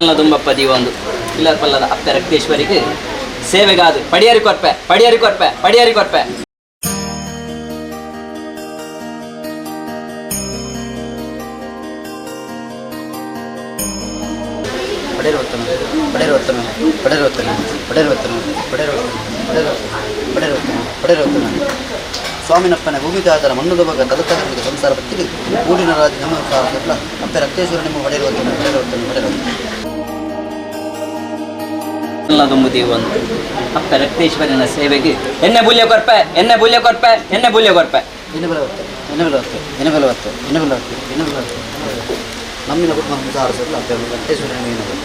ದುಂಬಪ್ಪ ದೀವೊಂದು pillar ಪಲ್ಲದ ಅಪ್ಪೆ ರಕ್ತೇಶ್ವರಿಗೆ ಸೇವೆಗಾದು ಪಡಿಯರಿ ಕೊರ್ಪೆ ಪಡಿಯರಿ ಕೊರ್ಪೆ ಪಡಿಯರಿ ಕೊರ್ಪೆ. ಪಡೇರು ಒತ್ತನ ಪಡೇರು ಒತ್ತನ ಪಡೇರು ಒತ್ತನ ಪಡೇರು ಒತ್ತನ ಪಡೇರು ಒತ್ತನ ಪಡೇರು ಒತ್ತನ ಪಡೇರು ಒತ್ತನ ಪಡೇರು ಒತ್ತನ. ಸ್ವಾಮಿನಪ್ಪನ ಭೂಮಿತಾತರ ಮಣ್ಣುದ ಬಗ ತಲತಗರಿಗೆ ಸಂಸಾರ ಬತ್ತಿಗೆ ಊರಿನ ರಾಜ ನಮ್ಮ ಸಾರಸಲ್ಲ ಅಪ್ಪೆ ರಕ್ತೇಶ್ವರ ನಿಮ್ಮ ಪಡೇರು ಒತ್ತನ ಪಡೇರು ಒತ್ತನ ಪಡೇರು ಒತ್ತನ. ದುಂಬು ದೀವೊಂದು ಅಪ್ಪೆ ರಕ್ತೇಶ್ವರಿನ ಸೇವೆಗೆ ಎಣ್ಣೆ ಬುಲ್ಯ ಕೊರ್ಪೆ ಎಣ್ಣೆ ಬುಲ್ಯ ಕೊರ್ಪೆ ಎಣ್ಣೆ ಬುಲ್ಯ ಕೊರ್ಪೆ. ಎಣ್ಣೆ ಬೆಲೆ ಒತ್ತೆ ಎಣ್ಣೆ ಬೆಲೆ ಒತ್ತೆ ಎಣ್ಣೆ ಬೆಲೆ ಒತ್ತೆ ಎಣ್ಣೆ ಬೆಲೆ ಒತ್ತೆ ಎಣ್ಣೆ ಬೆಲೆ ಒತ್ತೆ. ನಮ್ಮಿನ ಕುಟುಂಬ ಸಂಸಾರ ಅಪ್ಪೆ ರಕ್ತೇಶ್ವರ ನಿಮಗೆ.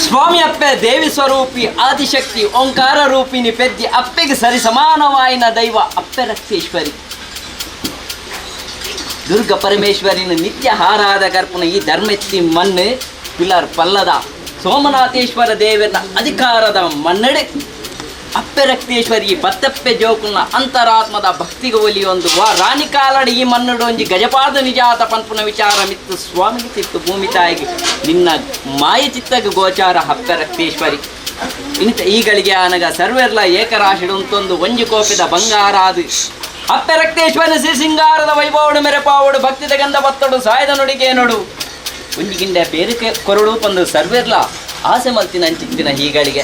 ಸ್ವಾಮಿ ಅಪ್ಪೆ ದೇವಿ ಸ್ವರೂಪಿ ಆದಿಶಕ್ತಿ ಓಂಕಾರ ರೂಪಿಣಿ ಪೆದ್ದಿ ಅಪ್ಪೆಗೆ ಸರಿ ಸಮಾನವಾಯಿನ ದೈವ ಅಪ್ಪೆ ರಕ್ತೇಶ್ವರಿ ದುರ್ಗ ಪರಮೇಶ್ವರಿನ ನಿತ್ಯ ಹಾರಾದ ಕರ್ಪುನ ಈ ಧರ್ಮೆತ್ತಿ ಮಣ್ಣು ಪಿಲರ್ ಪಲ್ಲದ ಸೋಮನಾಥೇಶ್ವರ ದೇವರ ಅಧಿಕಾರದ ಮನ್ನಡೆ ಅಪ್ಪೆ ರಕ್ತೇಶ್ವರಿ ಬತ್ತಪ್ಪೆ ಜೋಕುನ ಅಂತರಾತ್ಮದ ಭಕ್ತಿಗೆ ಒಲಿಯೊಂದು ವಾ ರಾಣಿ ಕಾಲಡಿ ಈ ಮನ್ನಡೊಂಜಿ ಗಜಪಾದ ನಿಜಾತ ಪನ್ಪುನ ವಿಚಾರ ಮಿತ್ತು ಸ್ವಾಮಿಗೆ ತಿತ್ತು ಭೂಮಿ ತಾಯಿಗೆ ನಿನ್ನ ಮಾಯ ಚಿತ್ತಗೆ ಗೋಚಾರ ಅಪ್ಪೆ ರಕ್ತೇಶ್ವರಿ. ಇಂತ ಈಗಳಿಗೆ ಆನಗ ಸರ್ವೆರ್ಲ ಏಕರಾಶಿಡುಂತೊಂದು ಒಂಜಿ ಕೋಪಿದ ಬಂಗಾರಾದು ಅಪ್ಪೆ ರಕ್ತೇಶ್ವರ ಶ್ರೀ ಸಿಂಗಾರದ ವೈಭವಡು ಮೆರೆಪಾವಡು ಭಕ್ತಿದ ಗಂಧ ಬತ್ತಡು ಸಾಯದ ನುಡಿಗೆ ನೋಡು ಒಂಜಿಗಿಂಡ ಬೇರೆ ಕೊರಡು ಪಂದು ಸರ್ವೆರ್ಲ ಆಸೆ ಮಲ್ತಿನ ಅಂಚಿತ್ತಿನ ಹೀಗಳಿಗೆ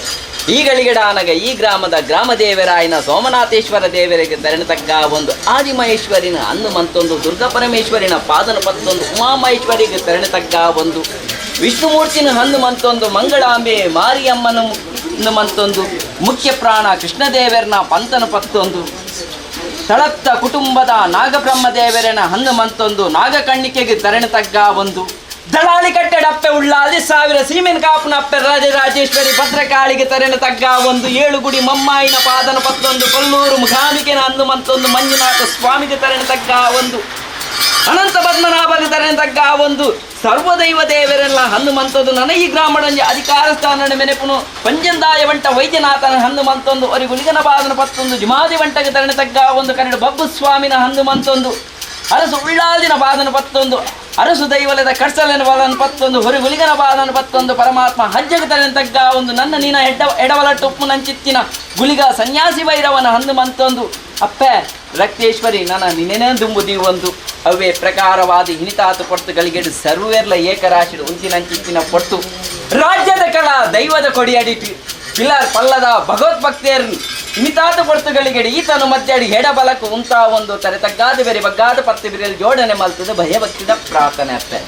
ಈಗಳಿಗೆಡಾನಗ ಈ ಗ್ರಾಮದ ಗ್ರಾಮ ದೇವರಾಯನ ಸೋಮನಾಥೇಶ್ವರ ದೇವರಿಗೆ ತಕ್ಕ ಒಂದು ಆದಿಮಹೇಶ್ವರಿನ ಅಂದು ಮಂತೊಂದು ದುರ್ಗಾ ಪರಮೇಶ್ವರಿನ ಪಾದನ ಪತ್ತೊಂದು ಉಮಾಮಹೇಶ್ವರಿಗೆ ತಕ್ಕ ಒಂದು ವಿಷ್ಣುಮೂರ್ತಿನ ಹಂದು ಮಂತೊಂದು ಮಂಗಳಾಂಬೆ ಮಾರಿಯಮ್ಮನ ಮಂತೊಂದು ಮುಖ್ಯ ಪ್ರಾಣ ಕೃಷ್ಣದೇವರನ ಪಂತನ ಪತ್ತೊಂದು ತಳತ್ತ ಕುಟುಂಬದ ನಾಗಬ್ರಹ್ಮ ದೇವರನ ಹನುಮಂತೊಂದು ನಾಗಕಣ್ಣಿಕೆಗೆ ತರಣ ತಗ್ಗ ಒಂದು ದಳಾಳಿ ಕಟ್ಟೆಡಪ್ಪೆ ಉಳ್ಳಾದಿ ಸಾವಿರ ಸೀಮೆನ್ ಕಾಪುನ ಅಪ್ಪೆ ರಾಜರಾಜೇಶ್ವರಿ ಭದ್ರಕಾಳಿಗೆ ತರೆನ ತಗ್ಗ ಒಂದು ಏಳುಗುಡಿ ಮಮ್ಮಾಯಿನ ಪಾದನ ಪತ್ತೊಂದು ಕೊಲ್ಲೂರು ಮುಖಾಮಿಕೆನ ಹನುಮಂತೊಂದು ಮಂಜುನಾಥ ಸ್ವಾಮಿಗೆ ತರೆನ ತಗ್ಗ ಒಂದು ಅನಂತ ಪದ್ಮನಾಭನ ತರೆನ ತಗ್ಗ ಒಂದು ಸರ್ವದೈವ ದೇವರೆಲ್ಲ ಹನುಮಂತೊಂದು ನನ ಈ ಗ್ರಾಮಡಂಜಿ ಅಧಿಕಾರ ಸ್ಥಾನನ ಮೆನೆಪುನು ಪಂಜಂದಾಯ ವಂಟ ವೈದ್ಯನಾಥನ ಹನುಮಂತೊಂದು ಒರಿ ಗುಲಿಗನ ಪಾದನ ಪತ್ತೊಂದು ಜುಮಾದಿ ವಂಟಗೆ ತರಣ ತಗ್ಗ ಒಂದು ಕನ್ನಡ ಬಬ್ಬು ಸ್ವಾಮಿನ ಹನುಮಂತೊಂದು ಅರಸು ಉಳ್ಳಾದಿನ ಬಾದನ ಪತ್ತೊಂದು ಅರಸು ದೈವಲದ ಕಡ್ಸಲನ ಬಾದನ ಪತ್ತೊಂದು ಹೊರಿ ಹುಲಿಗನ ಬಾದನ ಪತ್ತೊಂದು ಪರಮಾತ್ಮ ಹಜ್ಜಗ ತಲೆನ ತಗ್ಗ ಒಂದು ನನ್ನ ನೀನ ಎಡ್ಡ ಎಡವಲ ಟೊಪ್ಪು ನಂಚಿತ್ತಿನ ಗುಲಿಗ ಸನ್ಯಾಸಿ ಭೈರವನ ಹನುಮಂತೊಂದು ಅಪ್ಪೆ ರಕ್ತೇಶ್ವರಿ ನನ್ನ ನಿನ್ನೆನೇ ದುಂಬುದಿ ಒಂದು ಅವೇ ಪ್ರಕಾರವಾದ ಹಿನಿತಾತು ಪೊರ್ತುಗಳಿಗೆ ಸರ್ವೇರ್ಲ ಏಕರಾಶಿಡು ಉಂಚಿನಂಚಿತ್ತಿನ ಪೊಟ್ಟು ರಾಜ್ಯದ ಕಲಾ ದೈವದ ಕೊಡಿಯಡಿಟಿ ಪಿಲಾರ್ ಪಲ್ಲದ ಭಗವದ್ಭಕ್ತಿಯರ್ ಇಮಿತಾದ ಪೊರ್ತುಗಳಿಗೆ ಈತನು ಮಧ್ಯಾಡಿ ಎಡಬಲಕು ಉಂತಾ ಒಂದು ತರೆ ತಗ್ಗಾದ ಬೇರೆ ಬಗ್ಗಾದ ಪತ್ತೆ ಬಿರಿಯಲು ಜೋಡಣೆ ಮಲ್ತದ ಭಯಭಕ್ತಿದ ಪ್ರಾರ್ಥನೆ ಅಪ್ಪೆ.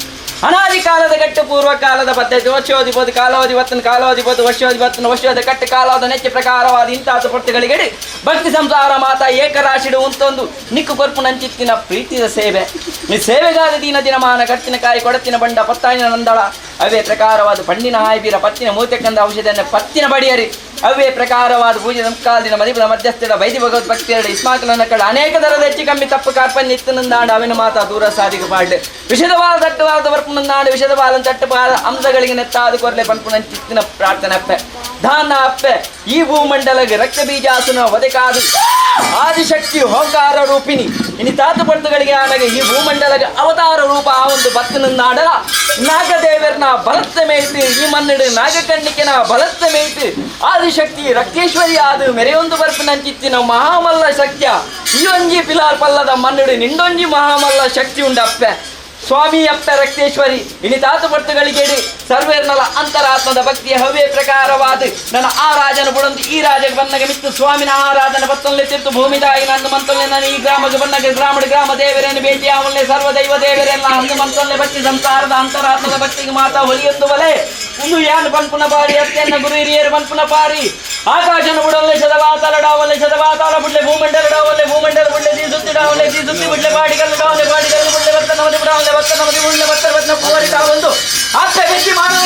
ಅನಾದಿ ಕಾಲದ ಗಟ್ಟು ಪೂರ್ವ ಕಾಲದ ಪದ್ಧತಿ ವರ್ಷೋಧಿಪೋದು ಕಾಲೋಧಿಪತ್ತನ ಕಾಲೋಧಿಪೋದು ವರ್ಷೋಧಿಪತ್ತನ ವರ್ಷೋದ ಕಟ್ಟು ಕಾಲೋದ ನೆಚ್ಚ ಪ್ರಕಾರವಾದ ಇಂತಾದ ಪೊರ್ತುಗಳಿಗೆ ಭಕ್ತಿ ಸಂಸಾರ ಮಾತಾ ಏಕರಾಶಿಡು ಉಂತೊಂದು ನಿಕ್ಕು ಕೊರ್ಪು ನಂಚಿತ್ತಿನ ಪ್ರೀತಿಯ ಸೇವೆ ನೀ ಸೇವೆಗಾದ ದಿನ ದಿನಮಾನ ಕಟ್ಟಿನ ಕಾಯಿ ಕೊಡತಿನ ಬಂಡ ಪತ್ತಾಯಿನ ನಂದಳ ಅವೇ ಪ್ರಕಾರವಾದ ಪಂಡಿನ ಹಾಯ್ಬೀರ ಪತ್ತಿನ ಮೂತೆಕ್ಕಂದ ಔಷಧಿಯನ್ನು ಪತ್ತಿನ ಬಡಿಯರಿ ಅವೇ ಪ್ರಕಾರವಾದ ಪೂಜೆ ಸಂಸ್ಕಾರದಿನ ಮದಿಪದ ಮಧ್ಯಸ್ಥದ ವೈದ್ಯ ಭಗವದ್ ಭಕ್ತಿಯರ ಇಸ್ಮಾಕಲನ ಕಡೆ ಅನೇಕ ದರದ ಹೆಚ್ಚು ಕಮ್ಮಿ ತಪ್ಪು ಕಾರ್ಪಣ್ಯ ಇತ್ತನಂದಾಂಡ ಅವಿನ ಮಾತಾ ದೂರ ಸಾಧಿಗೆ ಪಾಡ್ಲೆ ವಿಷದವಾದ ತಟ್ಟುವಾದ ವರ್ಪುನಂದಾಂಡ ವಿಷದವಾದ ತಟ್ಟುವಾದ ಅಂಶಗಳಿಗೆ ನೆತ್ತಾದ ಕೊರಲೆ ಪನ್ಪುನ ಚಿತ್ತಿನ ಪ್ರಾರ್ಥನೆ ಅಪ್ಪೆ ದಾನ ಅಪ್ಪೆ. ಈ ಭೂಮಂಡಲಗೆ ರಕ್ತ ಬೀಜಾಸುನ ಒದಕಾದು ಆದಿಶಕ್ತಿ ಹೋಂಕಾರ ರೂಪಿಣಿ ಇನಿ ತಾತು ಪರ್ತುಗಳಿಗೆ ಆನಗೆ ಈ ಭೂಮಂಡಲಗೆ ಅವತಾರ ರೂಪ ಆ ಒಂದು ಬತ್ತನಂದಾಡಲ ನಾಗದೇವರ್ನ ಬಲತ್ತ ಮೇಯ್ತು ಈ ಮನ್ನಡು ನಾಗಕಣ್ಣಿಕೆನ ಬಲತ್ತ ಮೇಯ್ತು ಆದಿಶಕ್ತಿ ರಕ್ತೇಶ್ವರಿ ಆದು ಮೆರೆಯೊಂದು ಬರ್ಪಿನಂಚಿತ್ತಿನ ಮಹಾಮಲ್ಲ ಶಕ್ತಿಯ ಈ ಒಂಜಿ ಪಿಲಾರ್ ಪಲ್ಲದ ಮನ್ನಡು ನಿಂಡೊಂಜಿ ಮಹಾಮಲ್ಲ ಶಕ್ತಿ ಉಂಡಪ್ಪೆ ಸ್ವಾಮಿ ಅಪ್ಪ ರಕ್ತೇಶ್ವರಿ ಇನಿ ತಾತು ಪರ್ತುಗಳಿಗೆ ಸರ್ವೇರ್ನಲ ಅಂತರಾತ್ಮದ ಭಕ್ತಿಯ ಹವ್ಯ ಪ್ರಕಾರವಾದ ನನ್ನ ಆ ರಾಜನ ಬುಡಂದು ಈ ರಾಜಗೆ ಬಂದಾಗ ಮಿತ್ತು ಸ್ವಾಮಿನ ಆರಾಧನ ಪತ್ತೊಂದೆ ತಿರ್ತು ಭೂಮಿದಾಯಿ ನನ್ನ ಮಂತೊಲ್ಲೆ ನಾನು ಈ ಗ್ರಾಮಕ್ಕೆ ಬಂದಾಗ ಗ್ರಾಮಡ ಗ್ರಾಮ ದೇವರೇನು ಭೇಟಿ ಅವನ್ನೇ ಸರ್ವ ದೈವ ದೇವರೆಲ್ಲ ಅಂದು ಮಂತೊಲ್ಲೆ ಭಕ್ತಿ ಸಂಸಾರದ ಅಂತರಾತ್ಮದ ಭಕ್ತಿಗೆ ಮಾತಾ ಒಲಿಯೊಂದು ಬಲೆ ಒಂದು ಯಾನ್ ಪನ್ಪುನ ಪಾರಿ ಅತ್ಯನ್ನ ಗುರು ಹಿರಿಯರು ಪನ್ಪುನ ಪಾರಿ ಆಕಾಶನ ಬುಡೊಲ್ಲೆ ಶತವಾತಾಲ ಡಾವಲ್ಲೆ ಶತವಾತಾಲ ಬುಡ್ಲೆ ಭೂಮಂಡಲ ಡಾವಲ್ಲೆ ಭೂಮಂಡಲ ಬುಡ್ಲೆ ದೀ ಸುತ್ತಿ ಡಾವಲ್ಲೆ ದೀ ಸುತ್ತಿ ಬುಡ್ಲೆ ಬಾಡಿಗಲ್ಲು ಡಾವಲ್ಲೆ ಬಾಡಿಗಲ್ಲು ಬುಡ್ಲೆ ಬತ್ತನ ಮದಿ ಬುಡಾವಲ್ಲೆ ಬತ್ತನ ಮದಿ ಬುಡ್ಲೆ ಬತ್ತರ ಬತ್ತನ ಪೂವರಿ ಡಾವೊಂದು ಅಪ್ಪೆ ಬೆಚ್ಚಿ ಮಾನವ.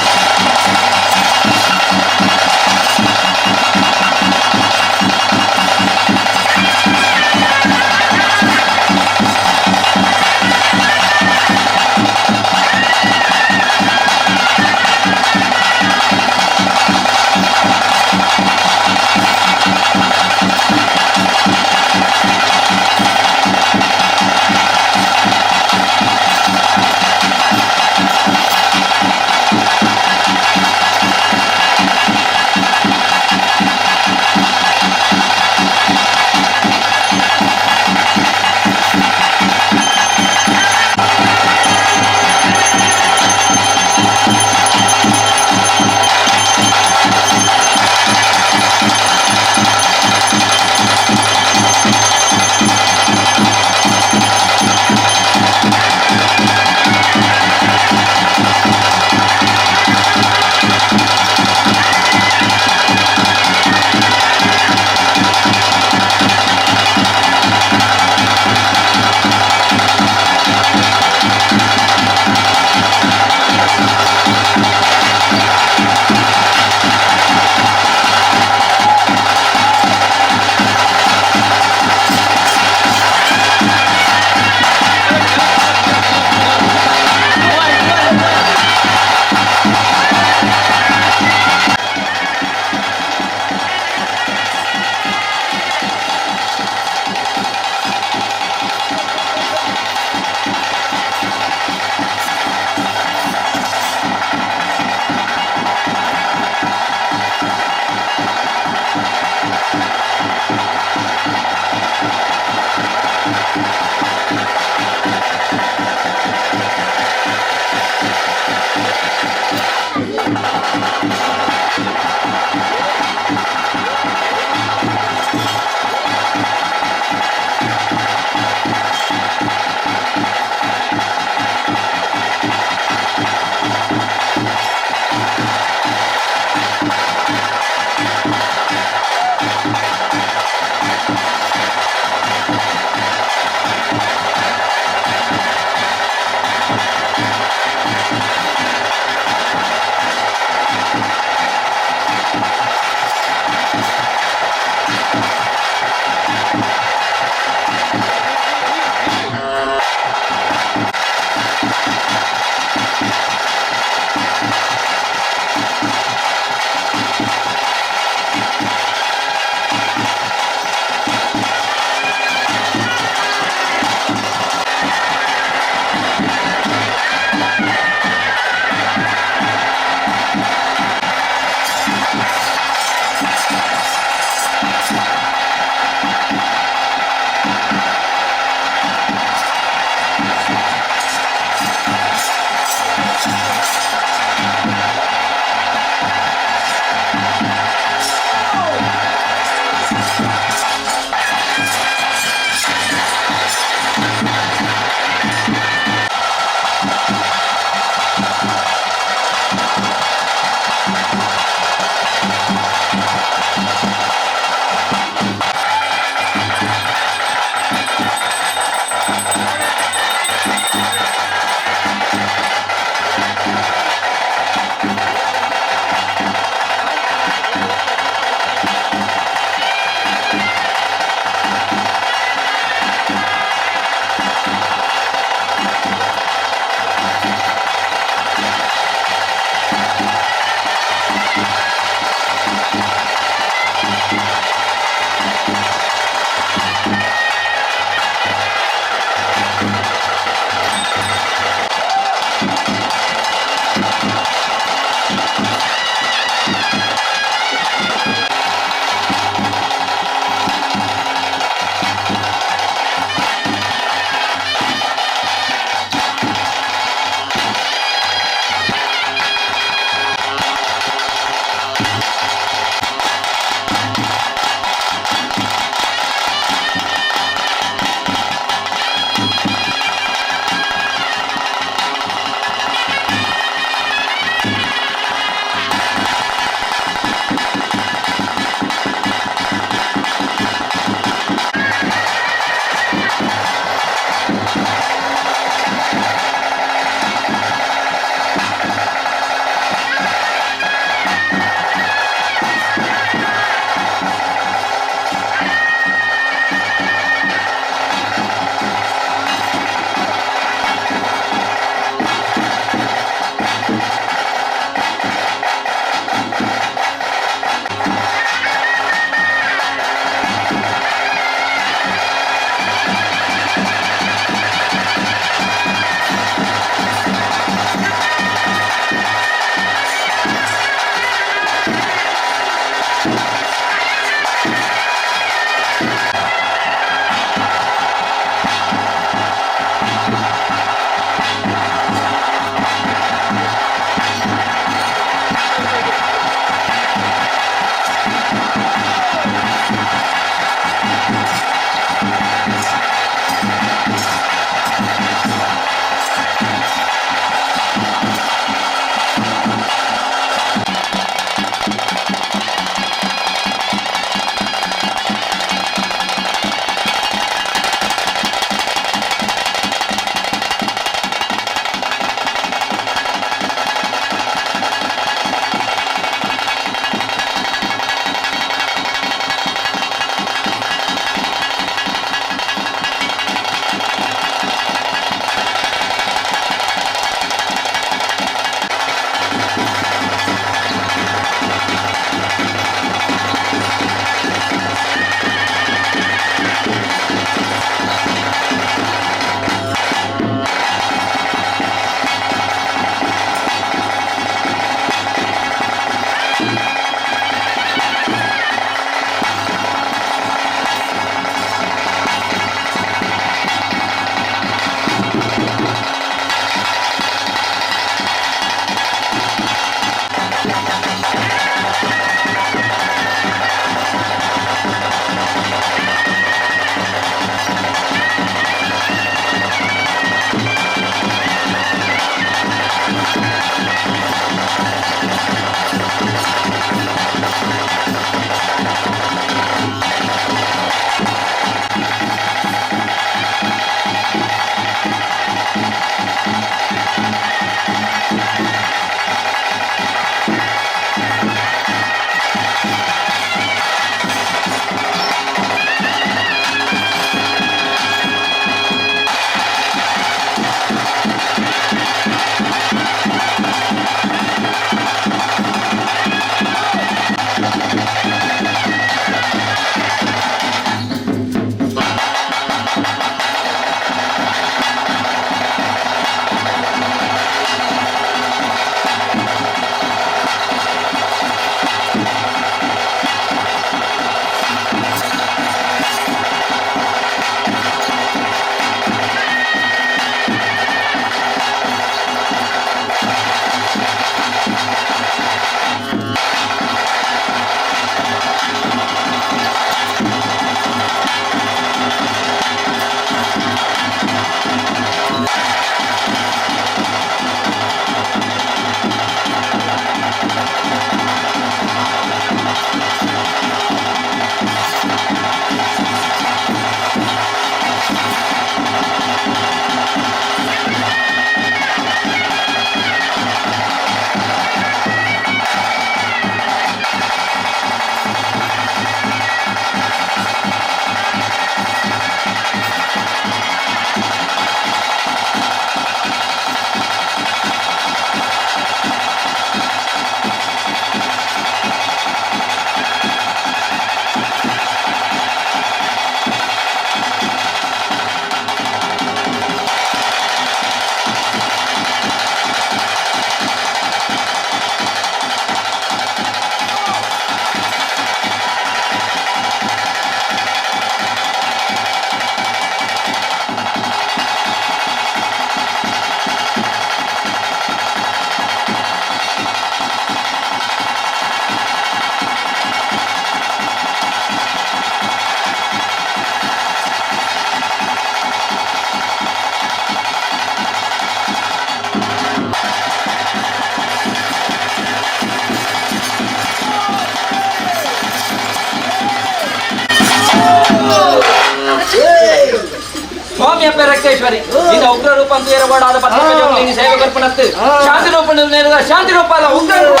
ಸ್ವಾಮಿ ಅಪ್ಪೆ ರಕ್ತೇಶ್ವರಿ ನಿನ್ನ ಉಗ್ರ ರೂಪ ಅಂತ ಏರಬಾಡಾದ ಪತ್ರಿಕೆ ಸೇವೆ ಕಲ್ಪನತ್ತು ಶಾಂತಿ ರೂಪ ನೇರದ ಶಾಂತಿ ರೂಪ ಅಲ್ಲ ಉಗ್ರ ರೂಪ.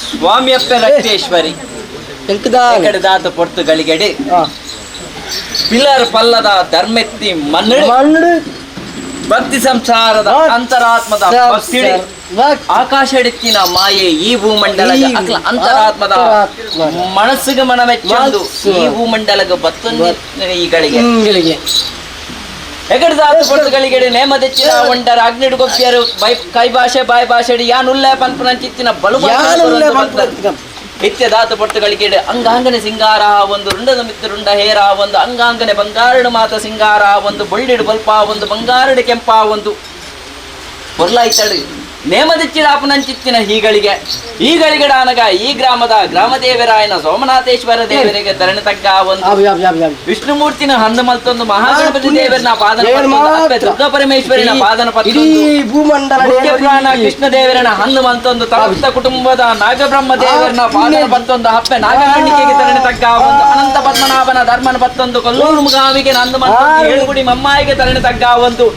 ಸ್ವಾಮಿಯಪ್ಪೆ ರಕ್ತೇಶ್ವರಿ ದಾತ ಪೊರ್ತುಗಳಿಗೆಡೆ ಪಿಲ್ಲರ್ ಪಲ್ಲದ ಧರ್ಮೆತ್ತಿ ಮನ್ನಡು ಭಕ್ತಿ ಸಂಸಾರದ ಅಂತರಾತ್ಮದ ಭಕ್ತಿ ಆಕಾಶಡಿತ್ತಿನ ಮಾಯೆ ಈ ಭೂಮಂಡಲದ ಅಕ್ಲ ಅಂತರಾತ್ಮದ ಮನಸ್ಸಿಗೆ ಮನಮೆಚ್ಚಂದು ಈ ಭೂಮಂಡಲಗ ಬತ್ತೊಂದು ಈಗಳಿಗೆ ಎಗಡ್ದಾತ ಪೊರ್ತುಗಳಿಗೆಡೆ ನೇಮದೆಚ್ಚಿನ ಒಂಡರ ಅಗ್ನಿಡು ಗೊಪ್ಪಿಯರು ಬೈ ಕೈ ಭಾಷೆ ಬಾಯ್ ಭಾಷೆಡಿ ಯಾನುಲ್ಲೆ ಪನ್ಪುನಂಚಿತ್ತಿನ ಬಲು ನಿತ್ಯ ದಾತ ಪೊರ್ತುಗಳಿಗೆಡೆ ಅಂಗಾಂಗನೆ ಸಿಂಗಾರ ಒಂದು ರುಂಡದ ಮಿತ್ತರುಂಡ ಹೇರ ಒಂದು ಅಂಗಾಂಗನೆ ಬಂಗಾರಡು ಮಾತ ಸಿಂಗಾರ ಒಂದು ಬೊಳ್ಳಿಡು ಬಲ್ಪ ಒಂದು ಬಂಗಾರಡು ಕೆಂಪ ಒಂದು ಪೊರ್ಲಾಯ್ತಡು ನೇಮದಿಚ್ಚಿಡಾಪನಂಚಿತ್ತಿನ ಹೀಗಳಿಗೆ ಈಗಳಿಗಡಾನಗ ಈ ಗ್ರಾಮದ ಗ್ರಾಮದೇವರಾಯನ ಸೋಮನಾಥೇಶ್ವರ ದೇವರಿಗೆ ಧರಣಿ ತಗ್ಗ ಒಂದು ವಿಷ್ಣುಮೂರ್ತಿನ ಹಂದು ಮಲ್ತೊಂದು ಮಹಾಗಣಪತಿ ದೇವರನ ಪಾದನ ಪತ್ತೊಂದು, ದುರ್ಗಾ ಪರಮೇಶ್ವರಿನ ಪಾದನ ಪತ್ತೊಂದು, ಮುಖ್ಯ ಪ್ರಾಣ ಕೃಷ್ಣ ದೇವರನ ಹಂದು ಮಲ್ತೊಂದು, ತಲುಪ್ತ ಕುಟುಂಬದ ನಾಗಬ್ರಹ್ಮ ದೇವರನ ಪಾದನ ಪತ್ತೊಂದು, ಹಪ್ಪೆ ನಾಗಕಣ್ಣಿಕೆಗೆ ಧರಣಿ ತಗ್ಗ ಒಂದು ಅನಂತ ಪದ್ಮನಾಭನ ಧರ್ಮನ ಪತ್ತೊಂದು, ಕೊಲ್ಲೂರು ಮುಗಾವಿಗೆ ನಂದು ಮಲ್ತೊಂದು, ಏಳುಗುಡಿ ಮಮ್ಮಾಯಿಗೆ ಧರಣಿ ತಗ್ಗ ಒಂದು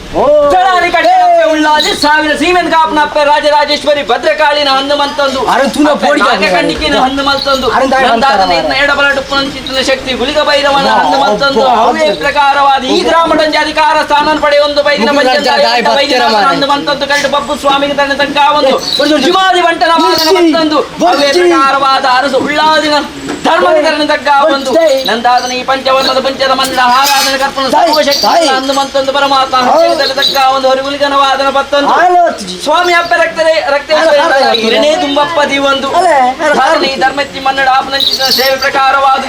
ಚಳಾರಿ ಕಟ್ಟೆ. ಉಳ್ಳಾದಿ ಸಾವಿರ ಸೀಮೆನ್ ಕಾಪನ ಅಪ್ಪೆ ರಾಜರಾಜೇಶ್ವರಿ ಭದ್ರಕಾಳಿನ ಹಂದು ಮಂತಂದು ಅರನ್ ತೂನ ಪೋಡಿ ನಾಗ ಕಣ್ಣಿಕಿನ ಹಂದು ಮಲ್ತಂದು ಅರನ್ ತಾಯಿ ನಂದಾದನ ಬಂತಾರ ಇರ್ನ ಎಡಬಲಡುಪ್ಪುನಂಚಿತ್ತಿನ ಶಕ್ತಿ ಗುಳಿಗ ಭೈರವನ ಹಂದು ಮಲ್ತಂದು ಅಬ್ಬಾ. ಅವೇ ಪ್ರಕಾರವಾದ ಈ ಗ್ರಾಮಡಂಜಿ ಅಧಿಕಾರ ಸ್ಥಾನ ಪಡೆಯೊಂದು ಬೈದಿನ ಮುಗುಳ ಪಂಚಂದಾಯ ತಾಯಿ ಬತ್ತೆರ ವೈದ್ಯನಾಥನ ಮಾರೆ. ಹಂದು ಮಂತಂದು ಕರಡು ಬಬ್ಬು ಸ್ವಾಮಿಗೆ ತನ್ನ ತನಕ ಒಂದು ಒಂದು ಜುಮಾದಿ ಬಂಟನ ವಾದನ ಮತ್ತೊಂದು ಅವೇ ಬರ್ಜಿ. ಪ್ರಕಾರವಾದ ಅರಸು ಉಳ್ಳಾದಿನ ಧರ್ಮವಿತರಣೆ ತಗ್ಗ ಒಂದು ಬರ್ಜಿ. ನಂದಾದನ ಈ ಪಂಚವರ್ಣದ ಪಂಚದ ಮಂದ ಆರಾಧನೆ ಕರ್ಪಣ ತಾಯಿ, ಸರ್ವಶಕ್ತಿ ತಾಯಿ. ಅಂದು ಮಂತೊಂದು ಪರಮಾತ್ಮ ಹತ್ತಿರದಲ್ಲಿ ತಗ್ಗ ಒಂದು ಹೊರಗುಲಿಗನ ವಾದನ ಪತ್ತೊಂದು ಆಲೋಚಿ. ಸ್ವಾಮಿ ಅಪ್ಪ ರಕ್ತರೇ ರಕ್ತ ಇರನೇ ತುಂಬಪ್ಪ ದೀವೊಂದು ಅಲೆ, ಅಲೆ. ಧಾರಣೆ ಈ ಧರ್ಮತ್ತಿ ಮನ್ನಡ ಆಪನಂಚಿನ ಸೇವೆ ಪ್ರಕಾರವಾದ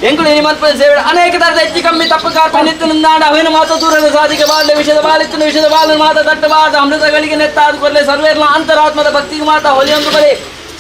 ಎಂಗುಳು ನಿಮಂತ್ರ ಸೇವೆ ಅನೇಕ ತರದ ಹೆಚ್ಚು ಕಮ್ಮಿ ತಪ್ಪು ಕಾರ್ಪಣ್ಯತ್ತು ನಾಡ ಅವೇನು ಮಾತು ದೂರದ ಸಾಧಿಗೆ ಬಾಲ್ಯ ವಿಷದ ಬಾಲಿತ್ತು ವಿಷದ ಬಾಲನ ಮಾತ ದಟ್ಟವಾದ ಅಮೃತಗಳಿಗೆ ನೆತ್ತಾದ ಕೊರಲೆ ಸರ್ವೇರ್ನ ಅಂತರಾತ್ಮದ ಭಕ್ತಿಗೆ ಮಾತ ಹೊಲಿಯೊಂದು ಬಲೆ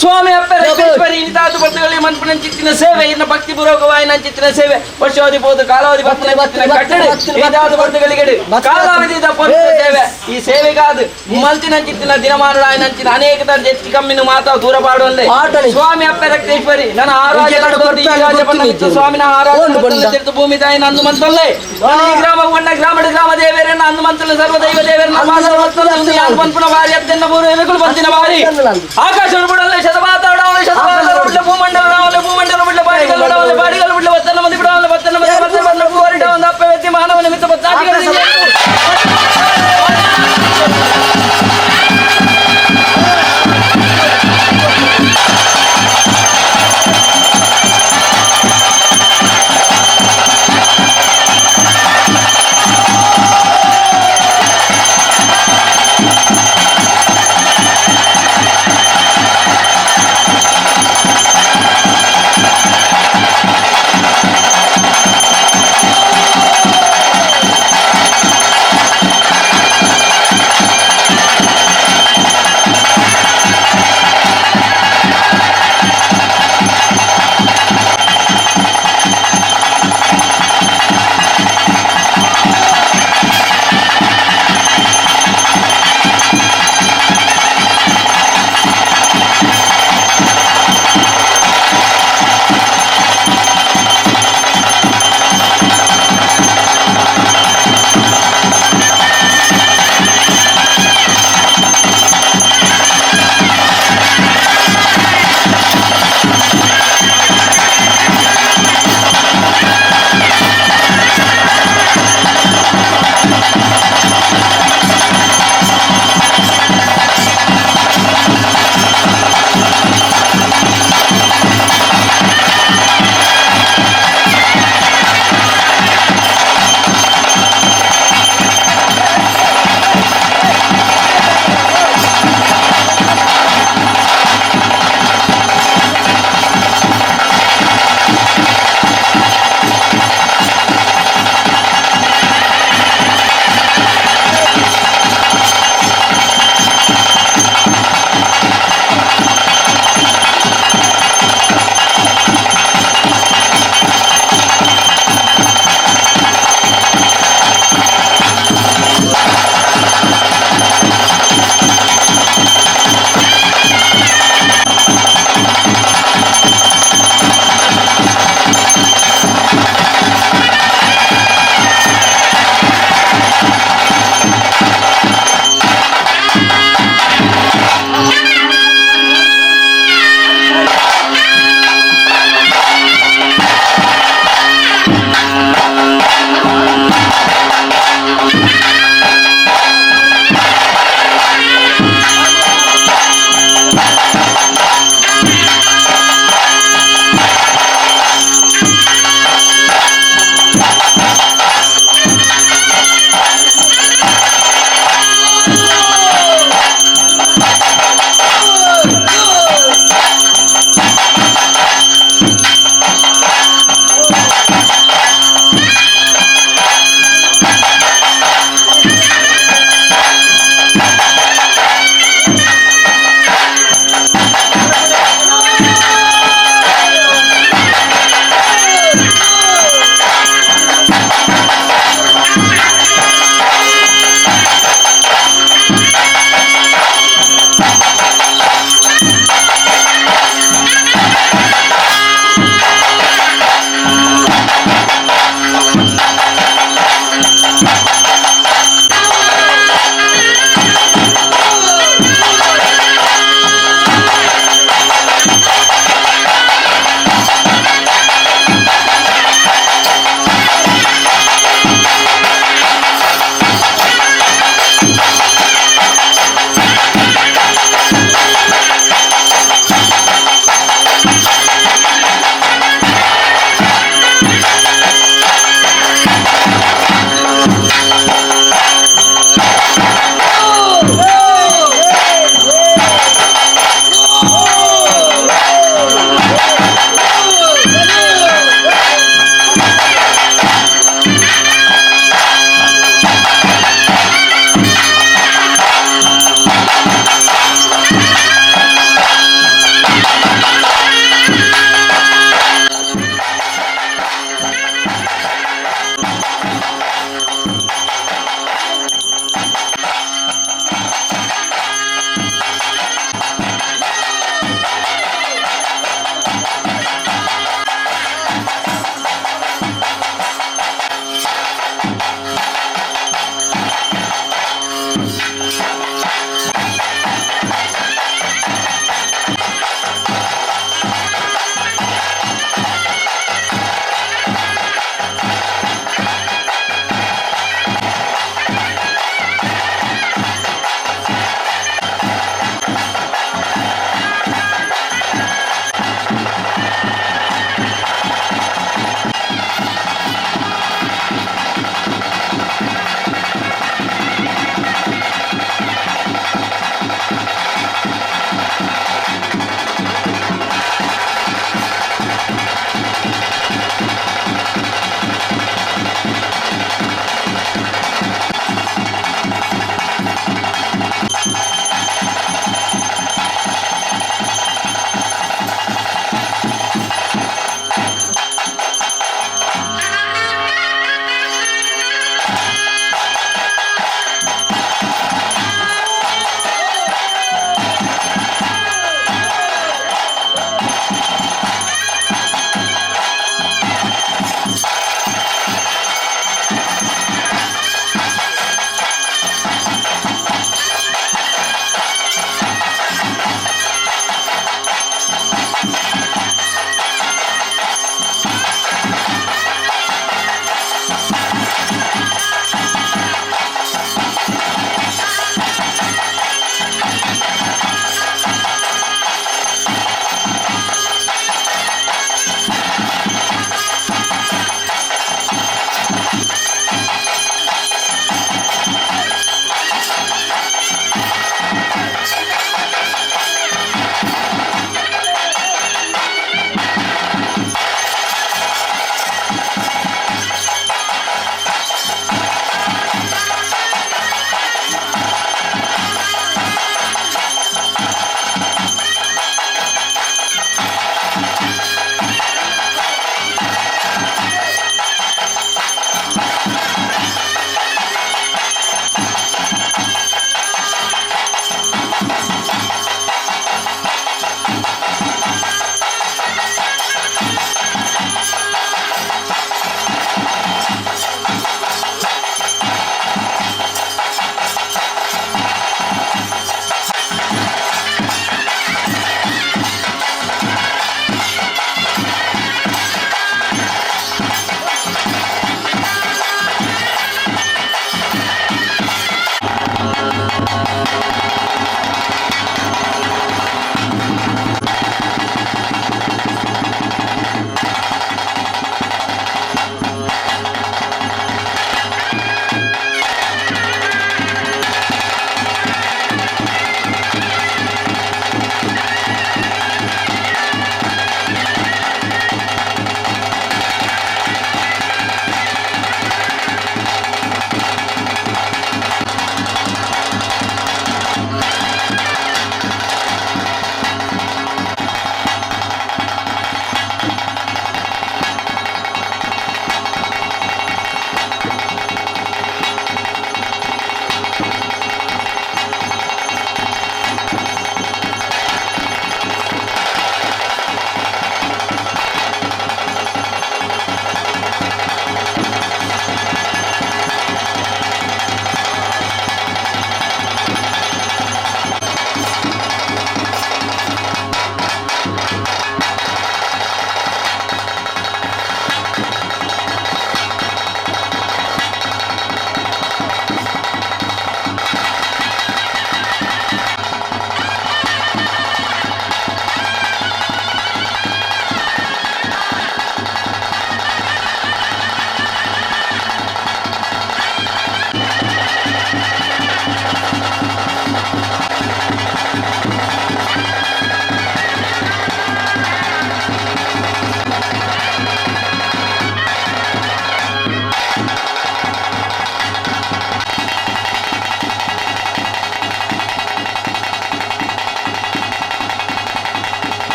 ಸ್ವಾಮಿ ಅಪ್ಪ ರಕ್ತೇಶ್ವರಿ ಇನಿತಾದು ಭಕ್ತಗಳಿಗೆ ಮನ್ಪುನಂಚಿತ್ತಿನ ಸೇವೆ ಇನ್ನ ಭಕ್ತಿ ಪೂರ್ವಕವಾಗಿ ನಂಚಿತ್ತಿನ ಸೇವೆ ವರ್ಷಾವಧಿ ಬೋದು ಕಾಲಾವಧಿ ಭಕ್ತನ ಕಟ್ಟಡ ಇದಾದ ಭಕ್ತಗಳಿಗೆ ಕಾಲಾವಧಿದ ಪೊರ್ತು ಸೇವೆ ಈ ಸೇವೆಗಾದ ಮಲ್ತಿನಂಚಿತ್ತಿನ ದಿನಮಾನರಾಯನಂಚಿನ ಅನೇಕ ತರದ ಹೆಚ್ಚು ಕಮ್ಮಿನ ಮಾತಾ ದೂರ ಪಾಡುವಲ್ಲೇ ಪಾಡಲಿ. ಸ್ವಾಮಿ ಅಪ್ಪ ರಕ್ತೇಶ್ವರಿ ನನ್ನ ಆರಾಧ್ಯ ಕಡೆ ಈ ರಾಜ ಬರ್ತಾನೆ, ಸ್ವಾಮಿನ ಒಂದು ಆರಾಧನೆ ಬಂದ. ತೀರ್ಥ ಭೂಮಿ ತಾಯಿ ನಂದು ಮಂತಲ್ಲೇ ನನ್ನ ಈ ಗ್ರಾಮ ಒಣ್ಣ ಗ್ರಾಮದ ಗ್ರಾಮ ದೇವರನ್ನ ಅಂದು ಮಂತಲ್ಲ ಸರ್ವ ದೈವ ದೇವರನ್ನ ಮಾಧವ ಮಂತಲ್ಲ ಒಂದು ಯಾರು ಪನ್ಪುನ ಬಾರಿ ಅತ್ಯಂತ ಪೂರ್ವ ಬಂದಿನ ಬಾರಿ ಆಕಾಶ ಬಿಡಲ್ಲ ಶತಮಾತ ಶತಮಾತ ಬಿಡ್ಲ ಭೂಮಂಡಲ ರಾವಲ ಭೂಮಂಡಲ ಬಿಡ್ಲ ಬಾಡಿಗಲ್ಲ ರಾವಲ ಬಾಡಿಗಲ್ಲ ಬಿಡ್ಲ ಬತ್ತನ ಮಂದಿ ಬಿಡವಲ್ಲ ಬತ್ತನ ಮಂದಿ ಬತ್ತನ ಬಂದ ಭೂವರಿಡ ಒಂದು ಅಪ್ಪ ವ್ಯಕ್ತಿ ಮಾನವ ನಿಮಿತ್ತ ಬತ್ತಾಟಿಗಳ